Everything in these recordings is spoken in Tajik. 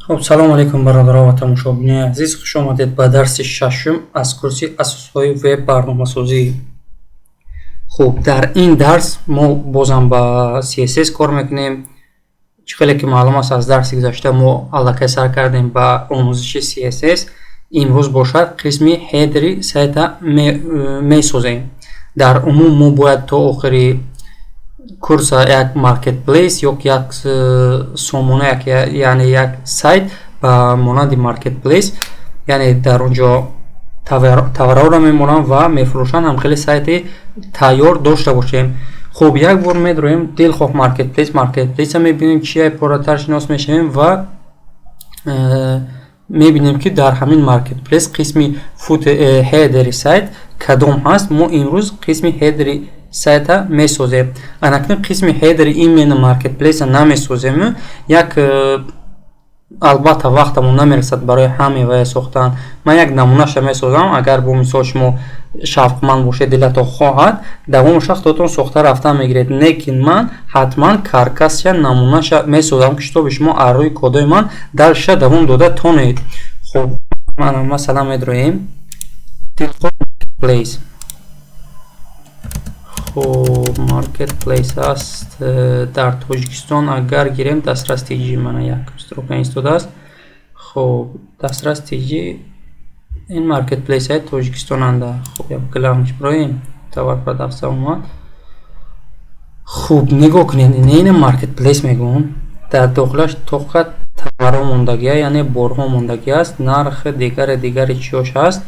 Хуб, салом алейкум, бародарон ва тамошобинони азиз, хуш омадед ба дарси шашум аз курси асосҳои веб барномасозӣ. Хуб, дар ин дарс мо бозам ба CSS кор мекунем. Чӣ хеле ки маълум аст, аз дарси гузашта мо аллакай сар кардем ба омӯзиши CSS. Имрӯз бошад, қисми header и сайта месозем. Дар умум мо бояд то охири курса як маркетплейс ё як сомона, яъне як сайт ба монанди маркетплейс, яъне дар он ҷо товарҳоро мемонанд ва мефурӯшанд, ҳамхели сайти тайёр дошта бошем. Хуб, як бор медроем дилхоҳ маркетплейс, маркетплейса мебинем, чия пурратар шинос мешавем ва мебинем, ки дар ҳамин маркетплейс қисми header и сайт кадом ҳаст. Мо имрӯз қисми header и сайта месозем. Анакнун қисми header и именно маркетплейса намесозем. Як албатта вақтамон намерасад барои ҳаме вая сохтан. Ман як намунаша месозам. Агар бо мисол шумо шавқманд бошед, дилатон хоҳад, давомаша худотон сохта рафтан мегиред. Лекин ман ҳатман каркасша, намунаша месозам, ки чтобы шумо аз рӯи кодои ман дальше давом дода тонед. Хуб, масалан, медроем дилхоҳ маркетплейс. Хуб, маркетплейс аст дар Тоҷикистон. Агар гирем, Дастрас ТЖ, мана як строка истодааст. Хуб, Дастрас ТЖ, ин маркетплейсҳои Тоҷикистонанда. Хуб, як главныйш бироем, товар продавца омад. Хуб, нигоҳ кунед, ина маркетплейс мегӯм, дар дохилаш тоқа товарҳо мондагия, яъне борҳо мондагӣ аст, нархи дигаре дигаре чиёш ҳаст.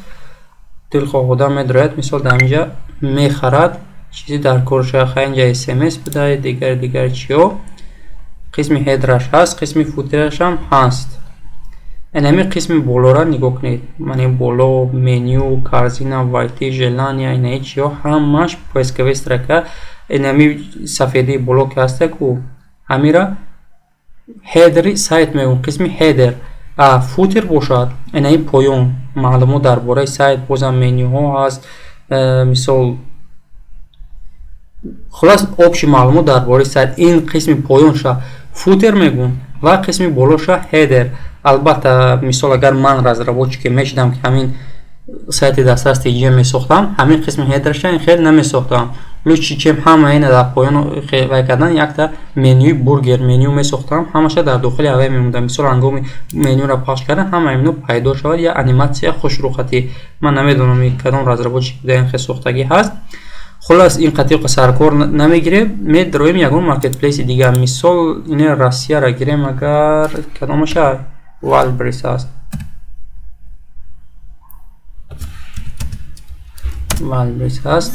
Дилхоҳ одам медрояд, мисол, дар инҷа мехарад чизи дар корша. Ха, инҷа смс буда, дигар дигар чиё. Қисми header аш ҳаст, қисми footer ашам ҳаст. Инами қисми болора нигоҳ кунед, мани боло меню, корзина, войти, желания, инаи чиё ҳамаш, поисковая строка, инами сафедии боло ки ҳаста ку, ҳамира header и сайт мегӯм, қисми header. А footer бошад, инаи поён маълумот дар бораи сайт, бозам менюҳо ҳаст, мисол, хулас, общий маълумот дар бораи сайт. Ин қисми поёнша footer мегӯм ва қисми болоша header. Албатта, мисол, агар ман разработчике мешидам, ки ҳамин сайти Дастрас ТЖ месохтам, ҳамин қисми header аша ин хел намесохтам. Лучше, чем ҳама ина дар поён вай кардан, якта менюи бургер меню месохтам, ҳамаша дар дохили авай мемондам. Мисол, ҳангоми менюро пахш кардан, ҳама ино пайдо шавад, як аниматсия хушрӯхатӣ. Ман намедонам, кадом разработчик буда, ин хел сохтагӣ ҳаст. Хулас, ин қатиқа саркор намегирем, медроем ягон маркетплейси дигар. Мисол, ини Россияро гирем, агар кадомаша, Wildberries аст, Wildberries ҳаст.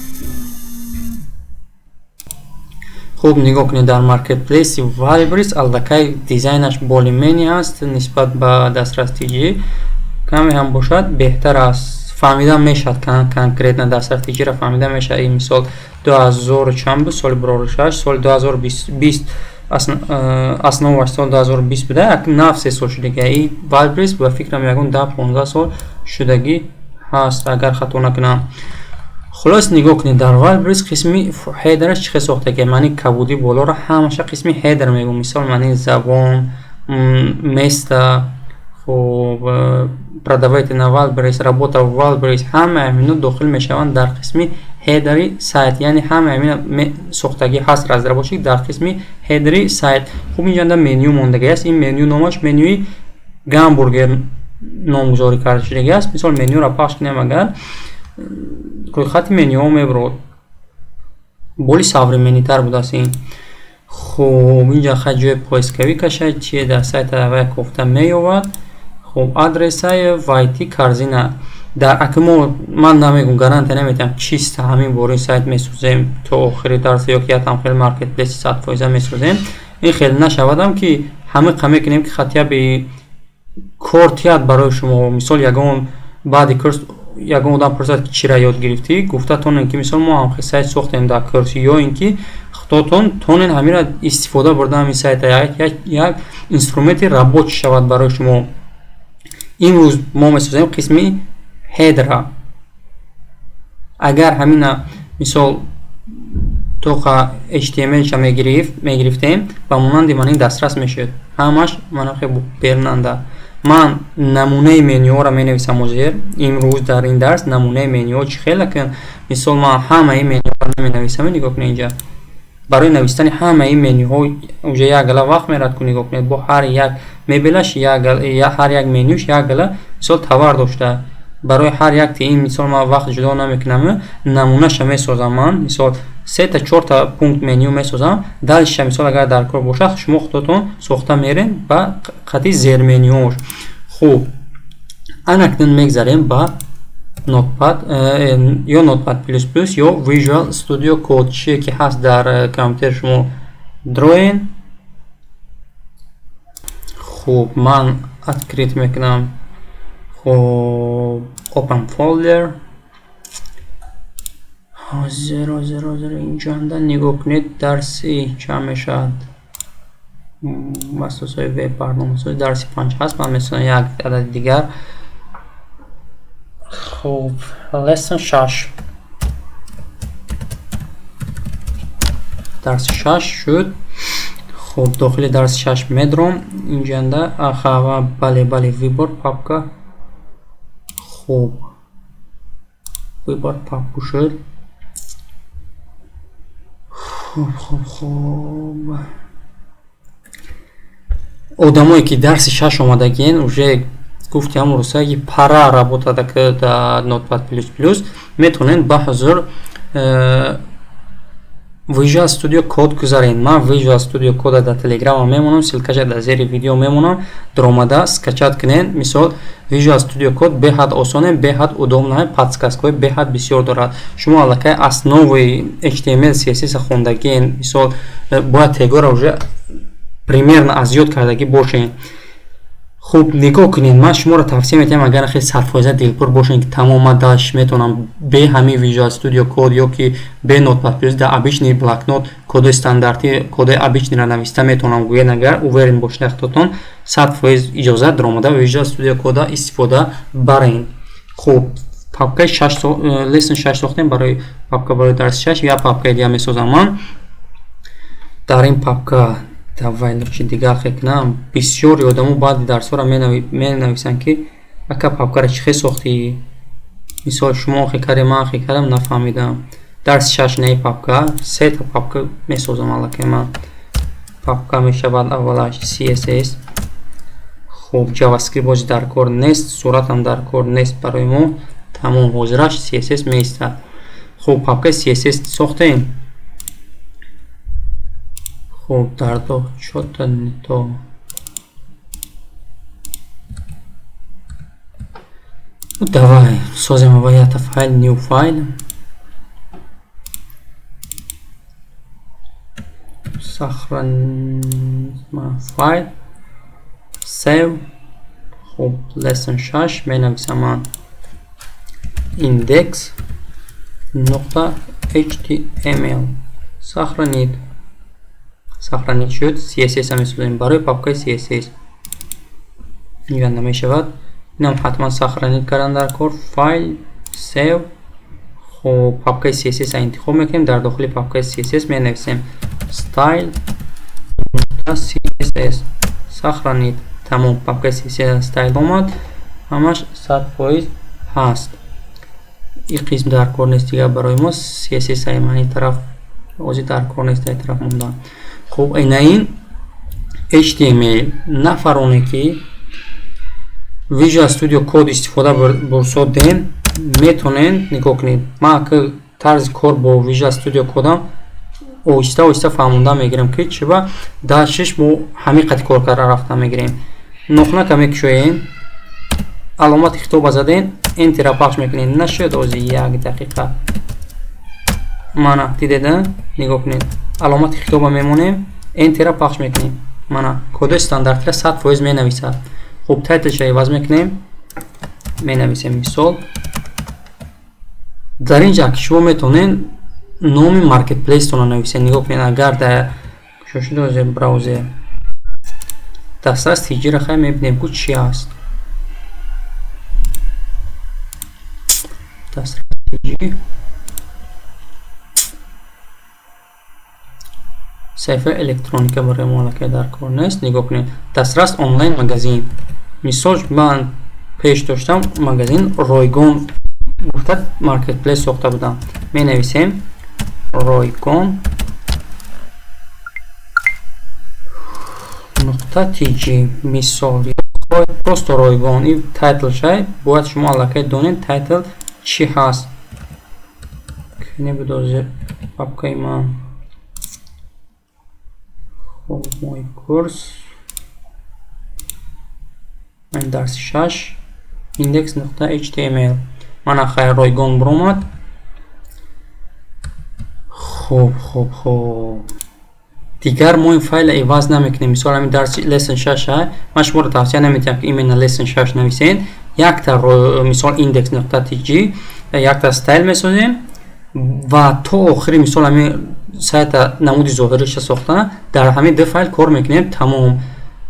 Хуб, нигоҳ кунед, дар маркетплейси Wildberries аллакай дизайнаш более-менее аст, нисбат ба Дастрас ТЖ каме ҳам бошад, беҳтар аст, фаҳмида мешавад. Конкретно Дастрас ТЖ-ро фаҳмида мешавад. Ин мисол дуҳазору чанд буд, соли 2006, соли 2020, основаш соли 2020 буда, як нав 3 сол шудагӣ. И Wildberries ба фикрам ягон 10-15 сол шудагӣ ҳаст, агар хато накунам. Хулос, нигоҳ кунед, дар Wildberries қисми header аш чӣ хел сохтагӣ. Маъни кабуди болоро ҳамаша қисми header мегӯм. Мисол, маъни забон, место, хуб, продавайте на Wildberries, работа в Wildberries, ҳамаи ҳамино дохил мешаванд дар қисми header и сайт, яъне ҳамаи ҳамина сохтагӣ ҳаст разработчик дар қисми header и сайт. Хуб, инҷанда меню мондагӣ аст. Ин меню номаш менюи гамбургер номгузорӣ карда шудагӣ аст. Мисол, менюро пахш кунем агар, рӯйхати менюҳо мебурод, боли современныйтар будааст ин. Хуб, инҷа хай ҷои поисковӣ кашад, чие дар сайта вай кофта меёбад. Хуб, адресаи, войти, корзина. Дар аки мо, ман намегум, гарантия наметиҳам, чисто ҳамин бораи сайт месозем то охири дарс ё ки якам хел маркетплейси 100% месозем. Ин хел нашавадам, ки ҳамиқа мекунем, ки хотя бы кортият барои шумо. Мисол, ягон баъди курс ягон одам пурсад, ки чиро ёд гирифтӣ, гуфта тонем, ки мисол мо ҳамхел сайт сохтем дар курс, ё ин ки худотон тонен ҳамира истифода бурда, ҳамин сайта як инструменти рабочий шавад барои шумо. Имрӯз мо месозем қисми header а. Агар ҳамина мисол Тоқа HTML-ша мегирифтем, ба монанди ман ин дастрас мешуд. Ҳамаш мана хе бернанда. Ман намунаи менюҳоро менависам ҳозир. Имрӯз дар ин дарс намунаи менюҳо чӣ хела кун. Мисол ман ҳамаи менюҳоро наменависам, нигоҳ кунед инҷа. Барои навистани ҳамаи менюҳо уже як гала вақт мерад ку, нигоҳ кунед. Бо ҳар як мебелаш як ҳар як менюш як гала мисол товар дошта. Барои ҳар як ин мисол ман вақт ҷудо намекунам, намунаша месозам ман. Мисол сета чорта пункт меню месозам. Дальше мисол агар дар кор бошад, шумо худатон сохта мерен ба қати зерменюҳош. Хуб, анакнун мегзарем ба Notepad ё Notepad++ ё Visual Studio Code, чие ки ҳаст дар компютери шумо дроен. Хуб, ман открыть мекунам. Хуб, open folder. Ҳозир, ҳозир, ҳозир инҷанда нигоҳ кунед, дарси чанд мешавад? Асосҳои веб барномасози дарси 5 ҳаст. Ман месозам як адади дигар. Хуб, lesson 6. Дарси 6 шуд. Хуб, дохили дарси 6 медром. Инҷанда аха, бале, бале, выбор папка. Хуб, выбор папку шуд. Хуб, хуб, хуб. Одамое ки дарси 6 омадагиен, уже гуфти ҳамон рӯзҳое ки пара работада ки дар Notepad++, метавонед ба ҳузур Visual Studio Code гузаред. Ман Visual Studio Code дар Telegram мемонам, ссылкаша дар зери видео мемонам. Даромада скачать кунед. Мисол Visual Studio Code беҳад осоне, беҳад удобно, подсказкаҳои беҳад бисёр дорад. Шумо аллакай основи HTML, CSS хондагиен, мисол бояд тегора уже примерно аз ёд кардагӣ бошед. Хуб, нигоҳ кунед, ман шуморо тавсия медиҳам, агар хеле 100% дилпур бошед, ки тамоман дальше метавонам бе ҳамин Visual Studio Code ё ки бе Notepad++, дар обычный блокнот кодои стандартӣ, кодои обычныйро нависта метавонам гӯяд, агар уверен бошед худатон, 100% иҷозат даромада Visual Studio Code истифода баред. Хуб, папкаи 6 lesson 6 сохтем барои папка барои дарси 6, як папкаи дигар месозам ман. Дар ин папка давай лучше дигар хел кунам. Бисёри одамо баъди дарсҳоро менависанд, ки ака, папкаро чӣ хел сохтӣ? Мисол шумо хел кардем, ман хел кардам, нафаҳмидам. Дарси 6 наи папка, сета папка месозам аллакай ман. Папка мешавад аввалаш CSS. Хуб, JavaScript бози дар кор нест, суратам дар кор нест барои мо. Тамом, ҳозираш CSS меистад. Хуб, папкаи CSS сохтем. Хуб, дар до чё-то не то. Ну, давай созем аввал якта файл, new file. Сохранить файл. Save. Хуб, lesson 6 менависам ман index нуқта html. Сохранить. Сохранить шуд. CSS ҳам месозем барои папкаи CSS. Инҷа намешавад. Инам ҳатман сохранить кардан дар кор. Файл, save. Хуб, папкаи CSS интихоб мекунем. Дар дохили папкаи CSS менависем style CSS. Сохранить. Тамом, папкаи CSS style омад. Ҳамаш 100% ҳаст. Ин қисм дар кор нест дигар барои мо. CSS ай ман ин тараф ҳозир дар кор нест, дар тараф мондан. Хуб, ина ин HTML. Нафароне ки Visual Studio Code истифода бурсодем, метавонед нигоҳ кунед. Ман ака тарзи кор бо Visual Studio Code-ам оҳиста оҳиста фаҳмонда мегирам, ки чиба дальшеш мо ҳамин қади кор карда рафта мегирем. Нохунака мекушоем, аломати хитоба задем, Enter пахш мекунем. Нашуд ози як дақиқа. Мана дидеда, нигоҳ кунед. Аломати хитоба мемонем, Enter пахш мекунем. Мана кодои стандартиро 100% менависад. Хуб, title-ша иваз мекунем, менависем мисол. Дар ин ҷа шумо метавонед номи маркетплейстонро нависед. Нигоҳ кунед, агар дар кушошуда браузер дастрас тиҷира хай мебинем ку чи аст. Дастрас тиҷи. Саҳифаи электроника барои мо аллакай дар кор нест. Нигоҳ кунед, дастрас онлайн магазин. Мисол, ман пеш доштам магазин ройгон гуфта маркетплейс сохта будам. Менависем ройгон нуқта tg, мисол, просто ройгон. Ин title шай, бояд шумо аллакай донед title чӣ ҳаст. Кане бидозир папкаи ман. Хуб, мой курс, ман дарси 6, index нуқта html. Мана, хайр, ройгон биромад. Хуб, хуб, хуб, дигар мо ин файла иваз намекунем. Мисол, ҳамин дарси lesson 6. Ман шуморо тавсия наметиҳам, ки именно lesson 6 нависед. Якта, мисол, index нуқта tg, якта style месозем ва то охири, мисол, ҳамин сайта намуди зоҳириша сохта, дар ҳамин ду файл кор мекунем, тамом.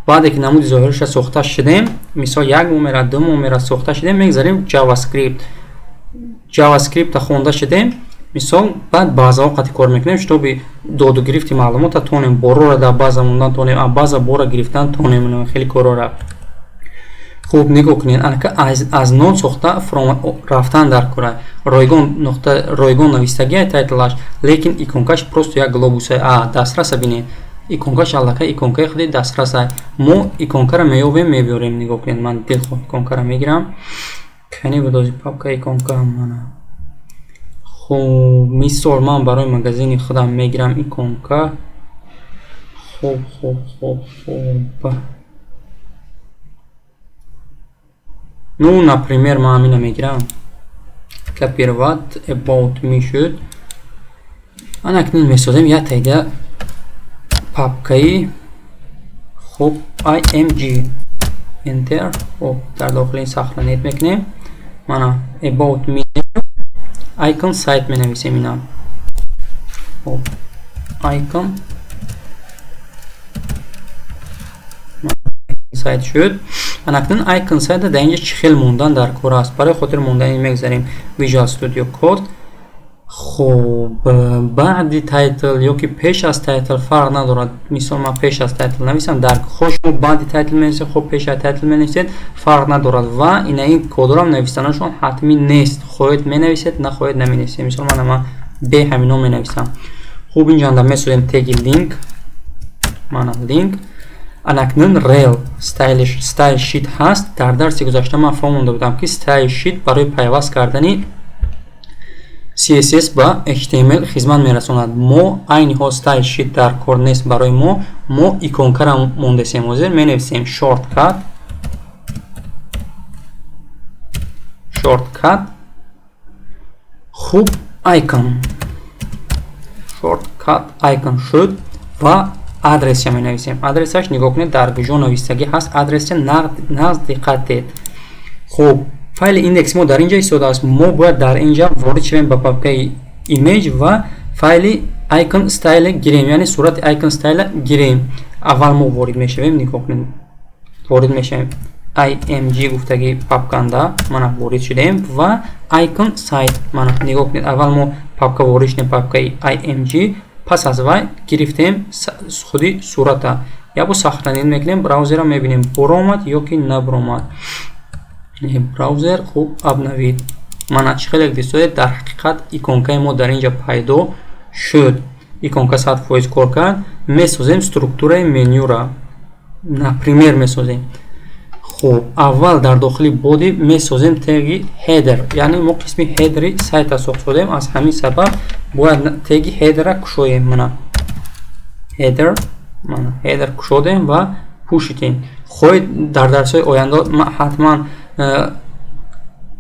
Баъде ки намуди зоҳириша сохта шудем, мисол, як моҳ мера, 2 моҳ мера, сохта шудем, мегзарем JavaScript. JavaScript хонда шудем, мисол, баъд базаҳо қати кор мекунем, чтобы доду гирифти маълумота тонем, борора дар база мондан тонем, а база бора гирифтан тонем, хеле корора. Хуб, нигоҳ кунед, анака аз нол сохта рафтан дар кора. Ройгон нуқта ройгон навистагия title аш, лекин иконкаш просто як глобуса. А дастраса бинед, иконкаш аллакай иконкаи худи дастраса. Мо иконкаро меёбем, мебиёрем. Нигоҳ кунед, ман дилхоҳ иконкаро мегирам. Кани будози папка иконка? Мана. Хуб, мисол, ман барои магазини худам мегирам иконка. Хуб, хуб, хуб, хуб, ну, например, ман ҳамина мегирам, копировать, about me шуд. Анакнун месозем як тайда папкаи, хуб, img, enter. Хуб, дар дохили ин сохранить мекунем. Мана, about me, icon site менависем ина. Хуб, icon сайт шуд. Анакнун icon сайта дар инҷа чӣ хел мондан дар кор аст? Барои хотир мондани мегзарем Visual Studio Code. Хуб, баъди title ё ки пеш аз title, фарқ надорад. Мисол, ман пеш аз title нависам, дар хоҳ шумо баъди title менависед, хоб пеш аз title менависед, фарқ надорад. Ва ина ин кодорам навистанашон ҳатмӣ нест. Хоҳед, менависед, нахоҳед, наменависед. Мисол, ман бе ҳамино менависам. Хуб, инҷанда месозем теги link. Мана link. Анакнун rel style sheet ҳаст. Дар дарси гузашта ман фаҳмонда будам, ки style sheet барои пайваст кардани CSS ба HTML хизмат мерасонад. Мо айни ҳол style sheet дар кор нест барои мо. Мо иконкара мондесем. Ҳозир менависем shortcut, shortcut, хуб, icon, shortcut icon шуд ва адресша менависем. Адресаш, нигоҳ кунед, дар куҷо навистагӣ ҳаст адреса, нағз диққат диҳед. Хуб, файли индекс мо дар инҷа истодааст. Мо бояд дар инҷа ворид шавем ба папкаи image ва файли icon style гирем, яъне сурати icon style гирем. Аввал мо ворид мешавем, нигоҳ кунед, ворид мешавем img гуфтаги папканда. Мана, ворид шудем ва icon site. Мана, нигоҳ кунед, аввал мо папка ворид шудем, папкаи img, пас аз вай гирифтем худи сурата. Як бор сохранить мекунем, браузера мебинем, буромад ё ки набуромад. Браузер, хуб, обновить. Мана, чӣ хеле дистодед, дар ҳақиқат иконкаи мо дар инҷа пайдо шуд. Иконка 100% кор кард. Месозем структураи менюра, например, месозем. Хуб, аввал дар дохили body месозем теги header, яъне мо қисми header и сайта сохтодем, аз ҳамин сабаб бояд теги header кушоем. Мана header, мана header кушодем ва пӯшидем. Хоҳед, дар дарсҳои оянда ҳатман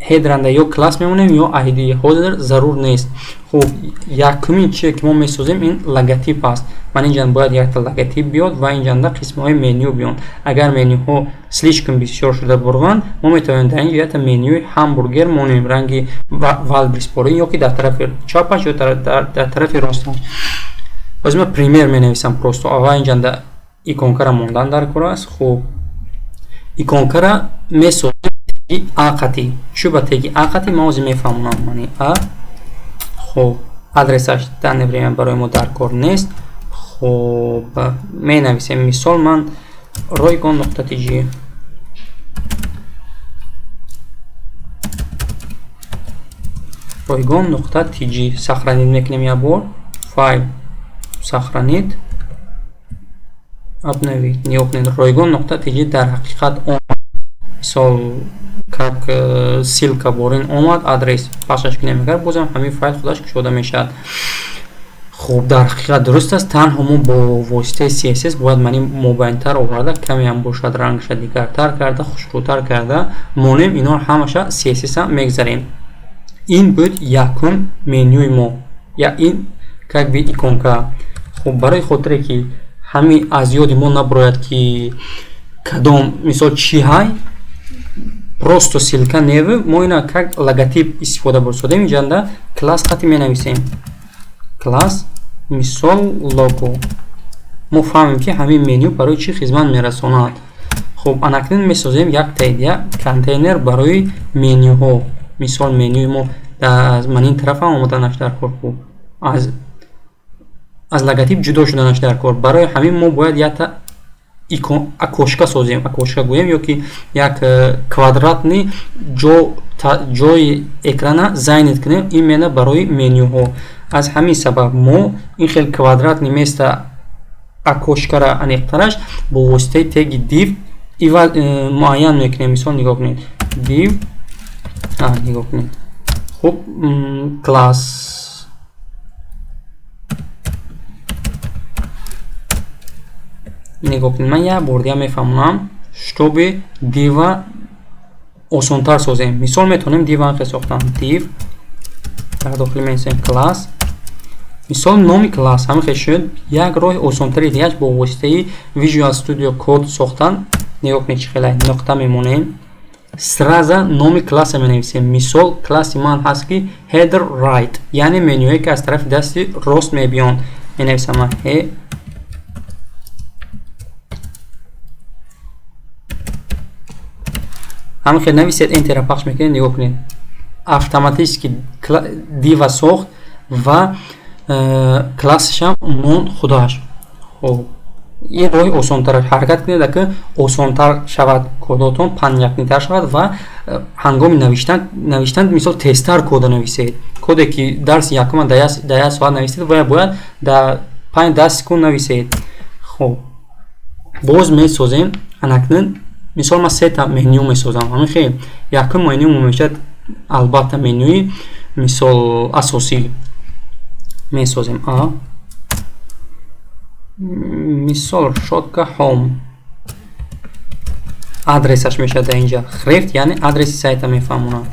header анда ё класс мемонем, ё id, ҳозир зарур нест. Хуб, якумин чизе ки мо месозем, ин логотип аст. Ман инҷа бояд якта логотип биёд ва инҷанда қисмҳои меню биёнд. Агар менюҳо слишком бисёр шуда бурванд, мо метавонем дар инҷа якта менюи ҳамбургер монем, ранги Wildberries порин, ё ки дар тарафи чапаш, ё дар тарафи росташ. Боз ман пример менависам просто. Аввал инҷанда иконкара мондан дар кор аст. Хуб, иконкара месозем а қати. Чӯ ба теги а қати, ман ҳозир мефаҳмонам. Мани а. Хуб, адресаш данное время барои мо дар кор нест. Хуб, менависем, мисол ман ройгон нуқта tg. Ройгон нуқта tg сохранить мекунем як бор. Файл, сохранить, обновить. Нигоҳ кунед, ройгон нуқта tg дар ҳақиқат омад. Мисол, как ссылка борин омад адрес. Пахшаш кунем агар, бозам ҳамин файл худаш кушода мешавад. Хуб, дар ҳақиқат дуруст аст, танҳо мо бо воситаи CSS бояд мани мобайнтар оварда, каме ҳам бошад рангша дигартар карда, хушрӯтар карда монем. Инҳоро ҳамаша CSS мегзарем. Ин буд якум менюи мо, я ин как бы иконка. Хуб, барои хотире ки ҳамин аз ёди мо набурояд, ки кадом мисол чӣ ҳай, просто ссылка неву, мо ина как логотип истифода бурсодем. Инҷанда класс қати менависем, класс мисол лого. Мо фаҳмем, ки ҳамин меню барои чӣ хизмат мерасонад. Хуб, анакнун месозем як таидия контейнер барои менюҳо. Мисол, менюи мо аз манин тараф ҳам омаданаш дар кор, хуб, аз логотип ҷудо шуданаш дар кор. Барои ҳамин мо бояд якта окошка созем, окошка гӯем ё ки як квадратный ҷои экрана занять кунем именно барои менюҳо. Аз ҳамин сабаб мо ин хел квадратный место, окошкара аниқтараш, бо воситаи теги div муайян мекунем. Мисол, нигоҳ кунед, div, нигоҳ кунед. Хуб, класс нигоҳ кунед, ман як бор дига мефаҳмонам, чтобы дива осонтар созем. Мисол, метавонем дива анхел сохтан: div, дар дохили менависем класс, мисол номи класс ҳамин хел шуд. Як роҳи осонтари дигаш бо воситаи Visual Studio Code сохтан. Нигоҳ кунед, чӣ хеле нуқта мемонем, сразу номи класса менависем. Мисол, класси ман ҳаст ки header right, яъне менюе ки аз тарафи дасти рост мебиёнд. Менависам ман ҳамин хел нависед, энтера пахш мекунед. Нигоҳ кунед, автоматически дива сохт ва классашам монд худаш. Хуб, ин роҳи осонтар. Ҳаракат кунед, ки осонтар шавад кодотон, понятныйтар шавад ва ҳангоми навиштан мисол тезтар кода нависед. Коде ки дарси якума дар як соат нависед, ва бояд дар 5-10 секунд нависед. Хуб, боз месозем анакнун. Мисол, ман сета меню месозам ҳамин хел. Якум меню мешавад албатта менюи мисол асосӣ месозем, а мисол шотка home адресаш мешавад дар инҷа href, яъне адреси сайта мефаҳмонад.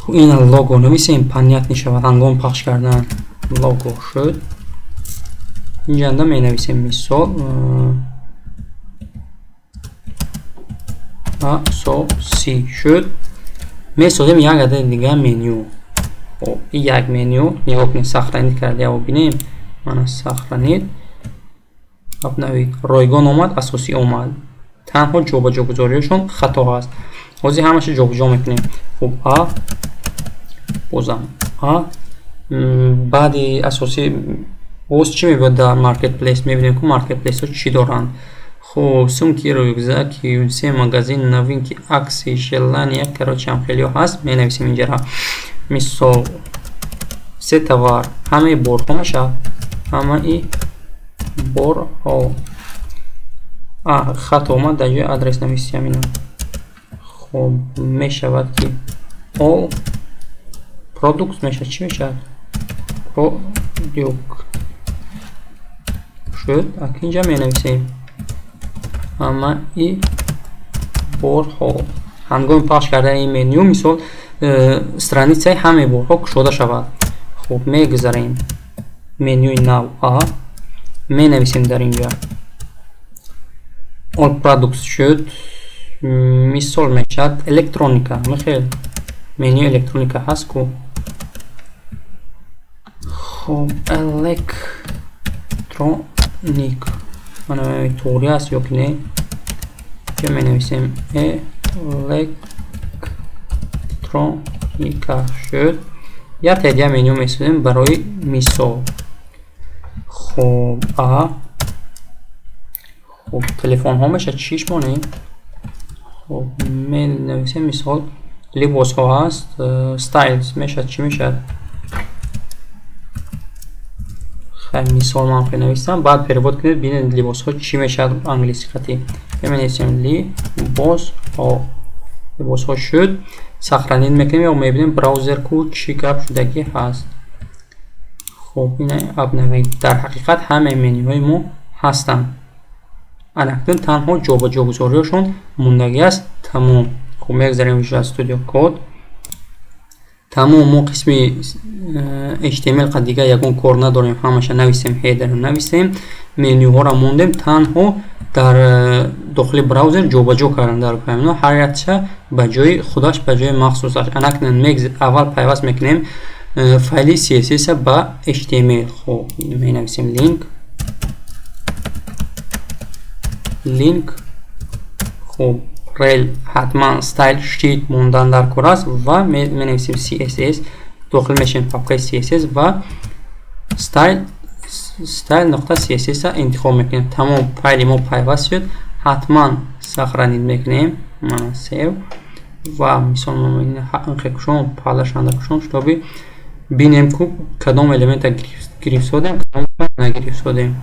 Ина лого нависем, понятный шавад ҳангоми пахш кардан. Лого шуд. Инҷанда менависем мисол асосӣ шуд. Месозем як адади дига меню. Як меню, нигоҳ кунед, сохранить карда бинем. Мана, сохранить, обновить, ройгон омад, асосӣ омад. Танҳо ҷобаҷогузориашон хато ҳаст. Ҳозир ҳамаша ҷобаҷо мекунем. Хуб, а бозам а баъди асосӣ боз чӣ мебиёд дар маркетплейс? Мебинем, ку маркетплейсҳо чӣ доранд. Хуб, сумки, рюкзаки, все магазин, новинки, акции, желания, короче, ҳам хелиҳо ҳаст. Менависем инҷара мисол все товар, ҳамаи борҳо мешавад, ҳамаи борҳо. Хато омад, дар ҷои адрес нависиям ина. Хуб, мешавад ки all products мешавад. Чӣ мешавад? Product шуд. Ак инҷа менависем ҳамаи борҳо. Ҳангоми пахш кардани ин меню, мисол, страницаи ҳамаи борҳо кушода шавад. Хуб, мегузарем менюи нав, а менависем дар инҷа all products шуд. Мисол, мешавад электроника. Мехел менюи электроника ҳаст ку. Хуб, электроник, мана туғри аст ё ки не? Ҷа менависем электроника шуд. Як таидия меню месозем барои мисол. Хуб, а хуб, телефонҳо мешавад, чиш монем? Хуб, менависем, мисол, либосҳо ҳаст, styles мешавад, чӣ мешавад? Хай, мисол ман менависам, баъд перевод кунед, бинед либосҳо чӣ мешавад англиси хатӣ. Менависем либосҳо, либосҳо шуд. Сохранить мекунем ё мебинем браузер ку чӣ гап шудагӣ ҳаст. Хуб, ина обновить. Дар ҳақиқат ҳамаи менюҳои мо ҳастанд. Анакнун танҳо ҷобаҷогузориҳошон мондагӣ аст, тамом. Хуб, мегзарем Visual Studio Code. Тамом, мо қисми HTML қа дигар ягон кор надорем, ҳамаша нависем, header нависем, менюҳоро мондем, танҳо дар дохили браузер ҷобаҷо кардан дар паёмино, ҳар якча ба ҷои худаш, ба ҷои махсусаш. Анакнун аввал пайваст мекунем файли CSS ба HTML. Хуб, менависем link, link. Хуб, rel ҳатман style sheet мондан дар кор аст ва менависем CSS, дохил мешавем папкаи CSS ва style.css интихоб мекунем. Тамом, файли мо пайваст шуд. Ҳатман сохранить мекунем, мана save, ва мисол кушон палашанда кушон, чтобы бинем ку кадом элемента гирифтодем, кадом нагирифтодем.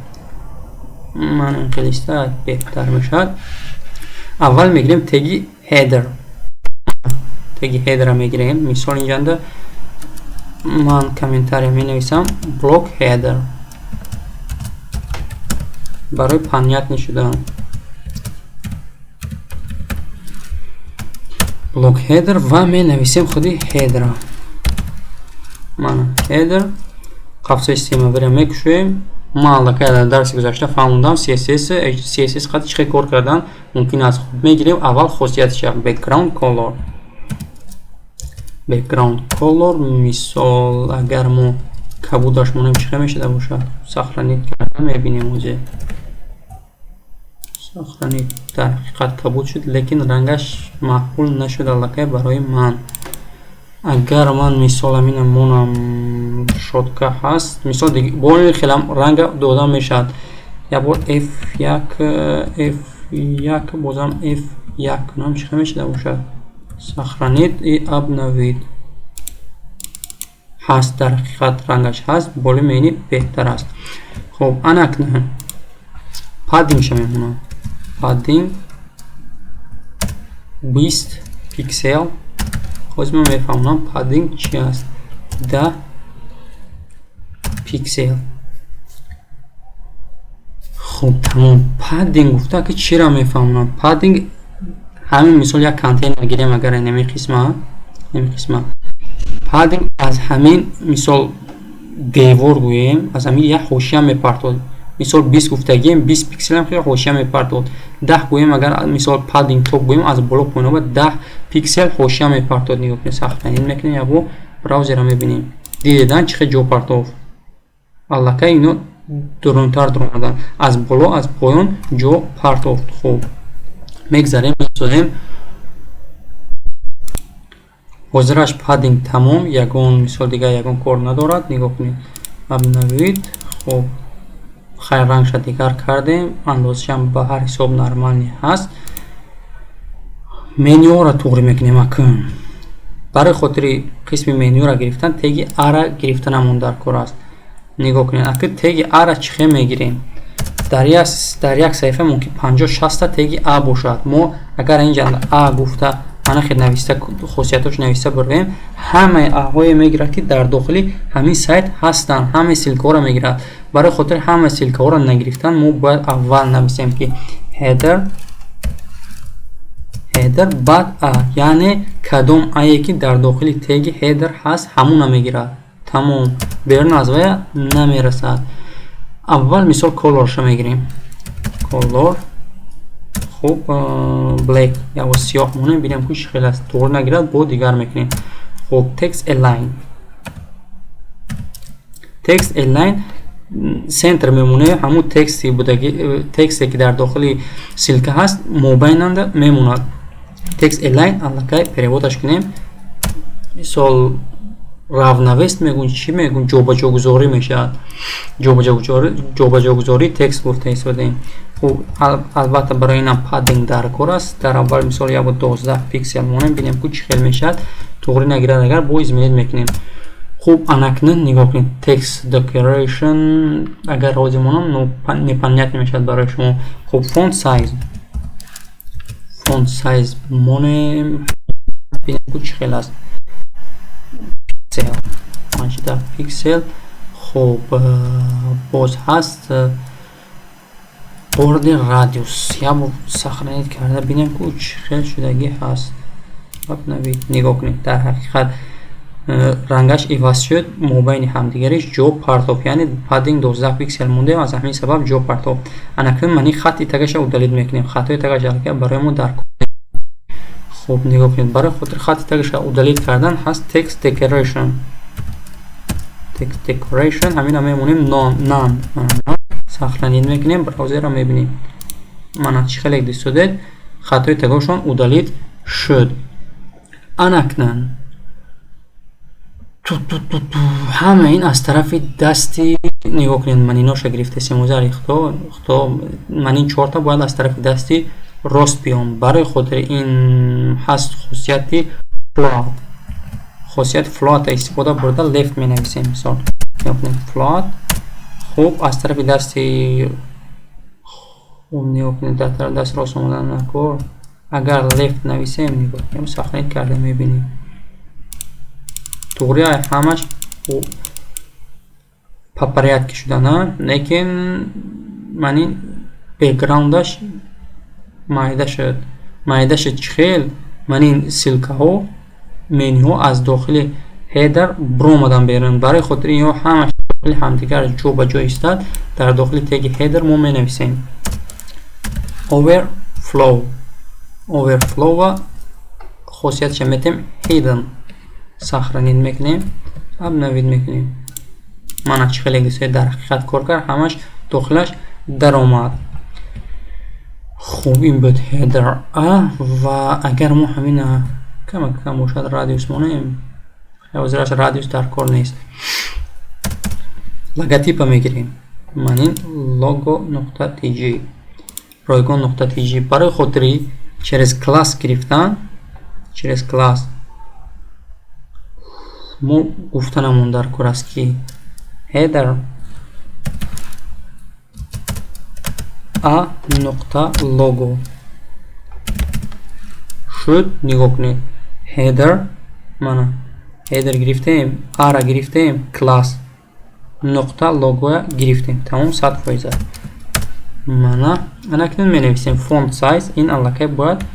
Ман ин хелиста беҳтар мешавад. Аввал мегирем теги header, теги header мегирем. Мисол, инҷанда ман комментария менависам block header барои понятный шудан. Block header ва менависем худи header. Мана header, қафсаи системавиро мекушоем. Ман аллакай дар дарси гузашта фаҳмондам CSS қад чӣ хел кор кардан мумкин аст. Хуб, мегирем аввал хосиятиша background color. Background color, мисол, агар мо кабудаш монем, чӣ хел мешуда бошад? Сохранить кардан мебинем озе. Сохранить, дар ҳақиқат кабуд шуд, лекин рангаш маъқул нашуд аллакай барои ман. Агар ман мисол амина монам, шотка ҳаст, мисол, бо ин хелам ранга дода мешавад. Як бор F1, F1, бозам F1 кунам, чӣ хел мешуда бошад? Сохранить и обновить. Ҳаст, дар ҳақиқат рангаш ҳаст, боли мени беҳтар аст. Хуб, анакнун padding мемонам. Padding 20 пиксел. Ҳозир ман мефаҳмонам padding чи аст. 10 пиксел. Хуб, тамом. Padding гуфта ки чиро мефаҳмонам? Padding ҳамин мисол як контейнер гирем, агар инами қисма, инами қисма. Padding аз ҳамин мисол девор гӯем, аз ҳамин як ҳошия мепартод. Мисол, 20 гуфтагием, 20 пикселам хеле ҳошия мепартод. 10 гӯем, агар мисол padding top гӯем, аз боло поён ба 10 пиксел ҳошия мепартод. Нигоҳ кунед, сохранить мекунем, ябо браузерро мебинем. Дидедан чӣ хел ҷо партофт? Аллакай ино дурунтар дуромадан. Аз боло, аз поён ҷо партофт. Хуб, мегзарем, месозем. Ҳозираш padding тамом, ягон мисол дигар ягон кор надорад. Нигоҳ кунед. Обновить. Хуб, хайр, рангша дигар кардем, андозашам ба ҳар ҳисоб нормальный ҳаст. Менюро туғри мекунем акун. Барои хотири қисми менюро гирифтан теги ара гирифтанамон дар кор аст. Нигоҳ кунед, аки теги ара чӣ хел мегирем? Дар як саҳифа мумкин 50-60 та теги а бошад. Мо агар инҷа а гуфта ана хел нависта, хосиятҳош нависта бурвем, ҳамаи аҳое мегирад, ки дар дохили ҳамин сайт ҳастанд, ҳамаи ссылкаҳоро мегирад. Барои хотири ҳамаи ссылкаҳоро нагирифтан мо бояд аввал нависем, ки header, header, баъд а, яъне кадом ае ки дар дохили теги header ҳаст, ҳамуна мегирад. Тамом, берун аз вая намерасад. Аввал мисол color-ша мегирем. Color, хуб, black ё сиёҳ монем, бинем ку чӣ хел аст. Туғри нагирад, бо дигар мекунем. Хуб, text align. Text align center мемонад, ҳамун тексти будаги, тексте ки дар дохили ссылка ҳаст, мобайнанда мемонад. Text align аллакай переводаш кунем. Мисол, Равновес мегӯн, чӣ мегӯн, ҷобаҷогузорӣ мешавад. Ҷобаҷогузории текст гуфта истодаем. Хуб, албатта, барои инам padding дар кор аст. Дар аввал, мисол, як бор 12 пиксел монем, бинем, ку чӣ хел мешавад. Туғри нагирад агар, бо изменить мекунем. Хуб, анакнун нигоҳ кунед, text decoration агар розӣ монам, ну, непонятно мешавад барои шумо. Хуб, font size монем, бинем, ку чӣ хел аст. Пиксел, 18 пиксел. Хуб, боз ҳаст border radius. Як бор сохранить карда бинем, ку чӣ хел шудагӣ ҳаст. Обновить. Нигоҳ кунед, дар ҳақиқат рангаш иваз шуд, мобайни ҳамдигариш ҷо партоф, яъне padding 12 пиксел мондем, аз ҳамин сабаб ҷо партоф. Анакнун мани хатти тагаша удалить мекунем. Хатҳои тагаша аллакай барои мо дар. Хуб, нигоҳ кунед, барои хотири хатти тагаша удалить кардан ҳаст text decoration. Text decoration ҳамина мемонем none, сохранить мекунем, браузерро мебинем. Мана, чӣ хеле дистодед, хатҳои тагошон удалить шуд. Анакнун ҳама ин аз тарафи дасти, нигоҳ кунед, ман иноша гирифтасем озар хто, ман ин чорта бояд аз тарафи дасти рост биём. Барои хотири ин ҳаст хусусияти float. Хосияти float истифода бурда left менависем. Мисол, нигоҳ кунед, float. Хуб, аз тарафи дасти, хуб, нигоҳ кунед, дар тарафи даст рост омадан накор. Агар left нависем, нигоҳ кунем, сохранить карда мебинем, туғри ҳамаш по порядке шудана, лекин ман ин бэкграундаш майда шуд. Майда шуд чӣ хел? Ман ин ссылкаҳо, менюҳо аз дохили header биромадан берун. Барои хотири инҳо ҳамаш дохили ҳамдигар ҷо ба ҷо истад, дар дохили теги header мо менависем overflow. Overflow ва хосиятша метем hidden. Сохранить мекунем, обновить мекунем. Мана, чӣ хеле гисои, дар ҳақиқат кор кард, ҳамаш дохилаш даромад. Хуб, ин буд header а. Ва агар мо ҳамина кама кам бошад radius монем, ҳозираш radius дар кор нест. Логотипа мегирем, ман ин logo.tj, ройгон.tj. Барои хотири через класс гирифтан, через класс мо гуфтанамон дар кор аст, ки header a нуқта logo шуд. Нигоҳ кунед, header, мана header гирифтем, ара гирифтем, класс нуқта логоя гирифтем, тамом, 100%. Мана, анакнун менависем font size. Ин аллакай бояд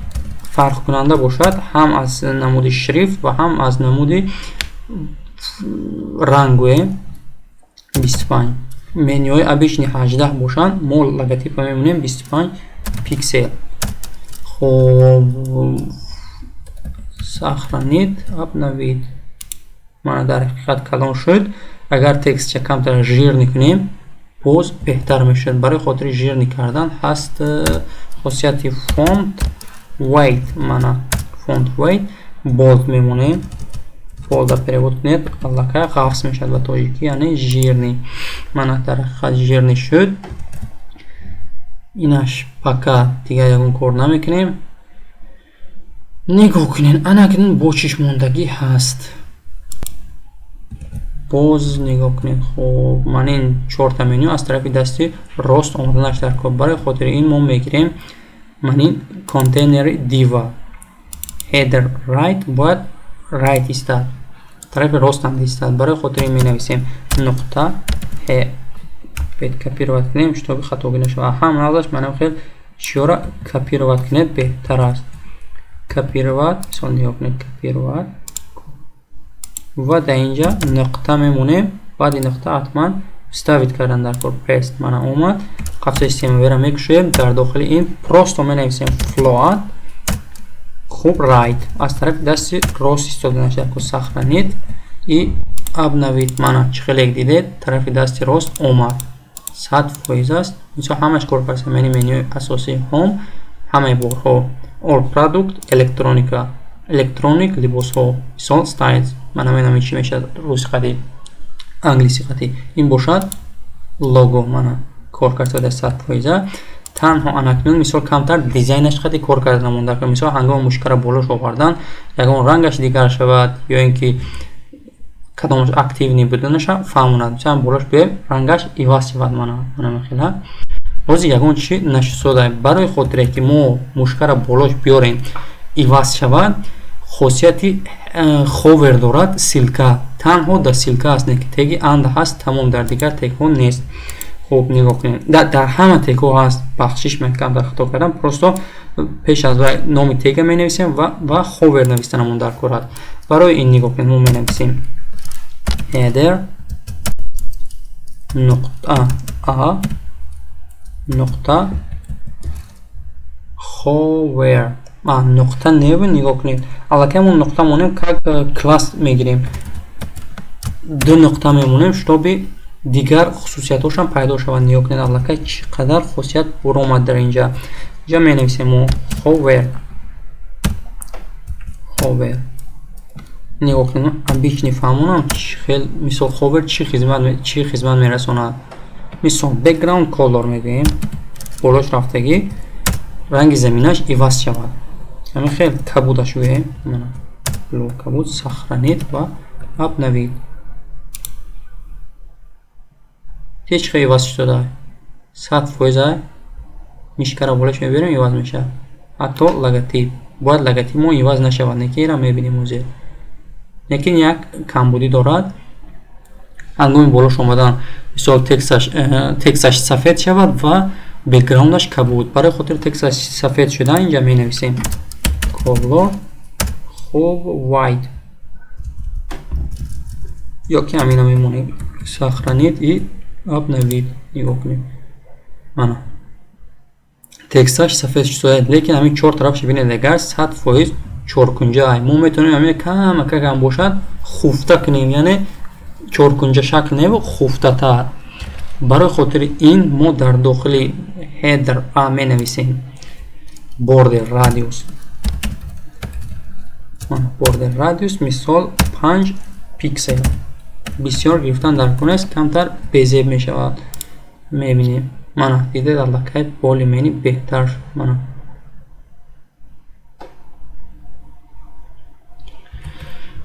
фарқкунанда бошад ҳам аз намуди шрифт ва ҳам аз намуди ранг. Гӯем 25. Менюҳои обычный 18 бошанд, мо логотипа мемонем 25 пиксел. Хуб, сохранить, обновить. Мана, дар ҳақиқат калон шуд. Агар текстча камтар жирный кунем, боз беҳтар мешавад. Барои хотири жирный кардан ҳаст хосияти font weight. Мана, font weight bold мемонем. Bold перевод кунед, аллакай ғафз мешавад ба тоҷикӣ, яъне жирный. Мана, дар ҳақиқат жирный шуд. Инаш пока дигар ягон кор намекунем. Нигоҳ кунед, анакнун бо чишмондагӣ ҳаст. Боз нигоҳ кунед. Хуб, ман ин чорта меню аз тарафи дасти рост омаданаш дар кор. Барои хотири ин мо мегирем ман ин контейнери div а header right, бояд right истад, тарафи ростам истад. Барои хотири ин менависем нуқта ҳ. Бед копировать кунем, чтобы хатогӣ нашавад. Ҳам навзаш манам хел чиёра копировать кунед, беҳтар аст. Копировать, мисол, нигоҳ кунед, копировать ва дар инҷа нуқта мемонем. Баъди нуқта ҳатман вставить кардан дар кор, paste. Мана, омад. Қафсаи системавиро мекушоем, дар дохили ин просто менависем float. Хуб, right, аз тарафи дасти рост истоданаш дар кор. Сохранить и обновить. Мана, чӣ хеле дидед, тарафи дасти рост омад, 100% аст. Мисол, ҳамаш кор кард. Мени менюи асосии home, ҳамаи борҳо, all product, электроника, electronic, либосҳо, мисол, styles. Ман намедонам чӣ мешавад русӣ қати, англисӣ қати. Ин бошад лого. Мана, кор кард 100%. Танҳо анакнун, мисол, камтар дизайнаш қати кор карда намонда. Мисол, ҳангоми мушкара болош овардан, ягон рангаш дигар шавад ё ин ки кадомаш активный буданаша фаҳмонад. Мисалан, болош биёем, рангаш иваз шавад. Мана, хела ҳозир ягон чӣ нашусода. Барои хотире ки мо мушкара болош биёрем, иваз шавад, хосияти hover дорад ссылка. Танҳо дар ссылка аст, не ки теги а анда ҳаст, тамом, дар дигар тегҳо нест. Хуб, нигоҳ кунед, дар ҳама тегҳо ҳаст. Бахшиш, ман камтар хато кардам. Просто пеш аз вай номи тега менависем ва hover навистанамон дар кор аст. Барои ин, нигоҳ кунед, мо менависем header нуқта а нуқта hover. А нуқта неву, нигоҳ кунед, аллакай мо нуқта монем, как класс мегирем, ду нуқта мемонем, чтобы дигар хусусиятҳошам пайдо шаванд. Нигоҳ кунед, аллакай чӣ қадар хусусият буромад дар инҷа. Инҷа менависем мо hover. Hover, нигоҳ кунед, обычный фаҳмонам, чӣ хел, мисол, hover чӣ хизмат мерасонад. Мисол, background color мегӯем, болош рафтагӣ ранги заминаш иваз шавад. Ҳамин хел кабудаш гӯем, blue, кабуд. Сохранить ва обновить. Ҳеҷ хел иваз шуда, 100%. Мишкара болош мебарем, иваз мешавад. Ҳатто логотип, бояд логотип мо иваз нашавад, неки инро мебинем ҳозир. Лекин як камбудӣ дорад: ҳангоми болош омадан, мисол, тексташ сафед шавад ва бекграундаш кабуд. Барои хотири тексташ сафед шудан инҷа менависем color, хуб, white ё ки ҳамина мемонем. Сохранить и обновить. Нигоҳ кунед, мана, тексташ сафед шуд, лекин ҳамин чор тарафаш бинед, агар 100% чоркунҷа. Мо метавонем ҳамин камакакам бошад хуфта кунем, яъне чоркунҷа шакл неву хуфтатар. Барои хотири ин мо дар дохили header a менависем border radius. Border radius, мисол, 5 пиксел. Бисёр гирифтан дар кор нест, камтар безеб мешавад. Мебинем, мана, дидед, аллакай более-менее беҳтар. Мана.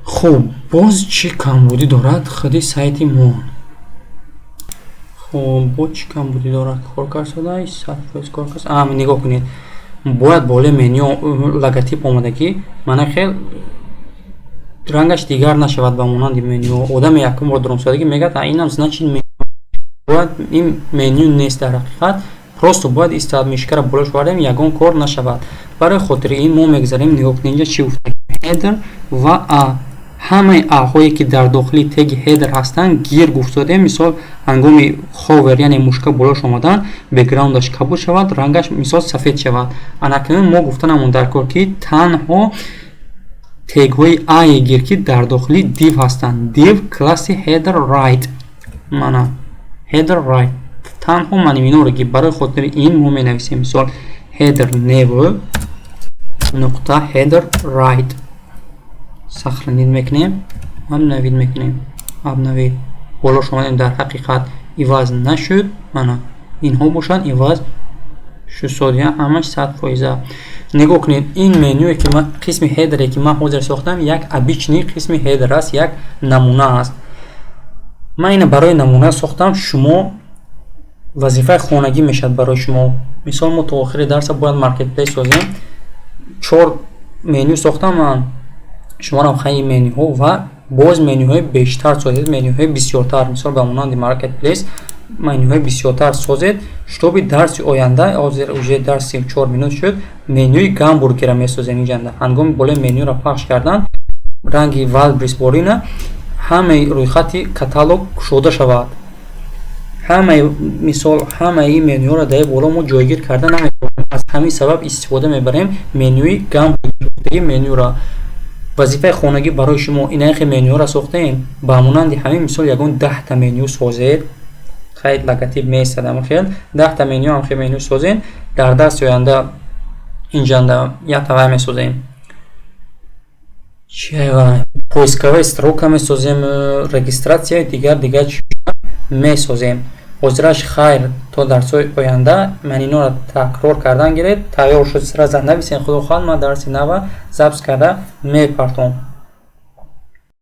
Хуб, боз чӣ камбудӣ дорад худи сайти мо? Хуб, боз чӣ камбудӣ дорад? Кор кард, 100% кор кард. А, нигоҳ кунед, бояд болои меню логотип омадагӣ, мана, хел рангаш дигар нашавад. Ба монанди меню одаме якум бор дурумсодагӣ мегӯяд: «А, инам, значит, бояд ин меню нест». Дар ҳақиқат, просто бояд истад, мишкара болош вардем, ягон кор нашавад. Барои хотири ин мо мегзарем. Нигоҳ кунед, инҷа чӣ гуфта? Header ва а, ҳамаи аҳое ки дар дохили теги header ҳастанд, гир гуфтодем. Мисол, ҳангоми hover, яъне мушка болош омадан, бекграундаш кабуд шавад, рангаш, мисол, сафед шавад. Анакнун мо гуфтанамон дар кор, ки танҳо тегҳои ае гир, ки дар дохили div ҳастанд. Div класси header right, мана, header right, танҳо маниминоро ки. Барои хотири ин мо менависем, мисол, header nav нуқта header right. Сохранить мекунем, обновить мекунем. Обновить, болош омадем, дар ҳақиқат иваз нашуд. Мана, инҳо бошанд, иваз шуд, ҳамаш 100%. Нигоҳ кунед, ин менюе ки ман, қисми header е ки ман ҳозир сохтам, як обычный қисми header аст, як намуна аст. Ман ина барои намуна сохтам. Шумо вазифаи хонагӣ мешавад барои шумо. Мисол, мо то охири дарса бояд маркетплейс созем. Чор меню сохтам ман, шуморам хайи менюҳо ва боз менюҳои бештар созед, менюҳои бисёртар, мисол, ба монанди маркетплейс менюҳои бисёртар созед, чтобы дарси оянда, ҳозир уже дарс 34 минут шуд, менюи гамбургера месозем. Инҷанда ҳангоми болои менюро пахш кардан, ранги Вайлдберриз борина ҳамаи рӯйхати каталог кушода шавад. Ҳамаи, мисол, ҳамаи менюҳоро дар боло мо ҷойгир карда наметавонем. Аз ҳамин сабаб истифода мебарем менюи гамбургери. Менюро, вазифаи хонагӣ барои шумо инахе менюҳоро сохтаем. Ба монанди ҳамин, мисол, ягон 10-та меню созед. Хайр, логотип меистад. Хел 10-та меню ҳамхел меню созед. Дар дарси оянда инҷанда як тавай месозем. Чи поисковая строка месозем, регистрация, дигар дигар чи месозем. Ҳозираш хайр, то дарсҳои оянда. Ман инора такрор кардан гиред, тайёр шуд, сразу нависен. Худо хоҳад, ман дарси нава запись карда мепартом.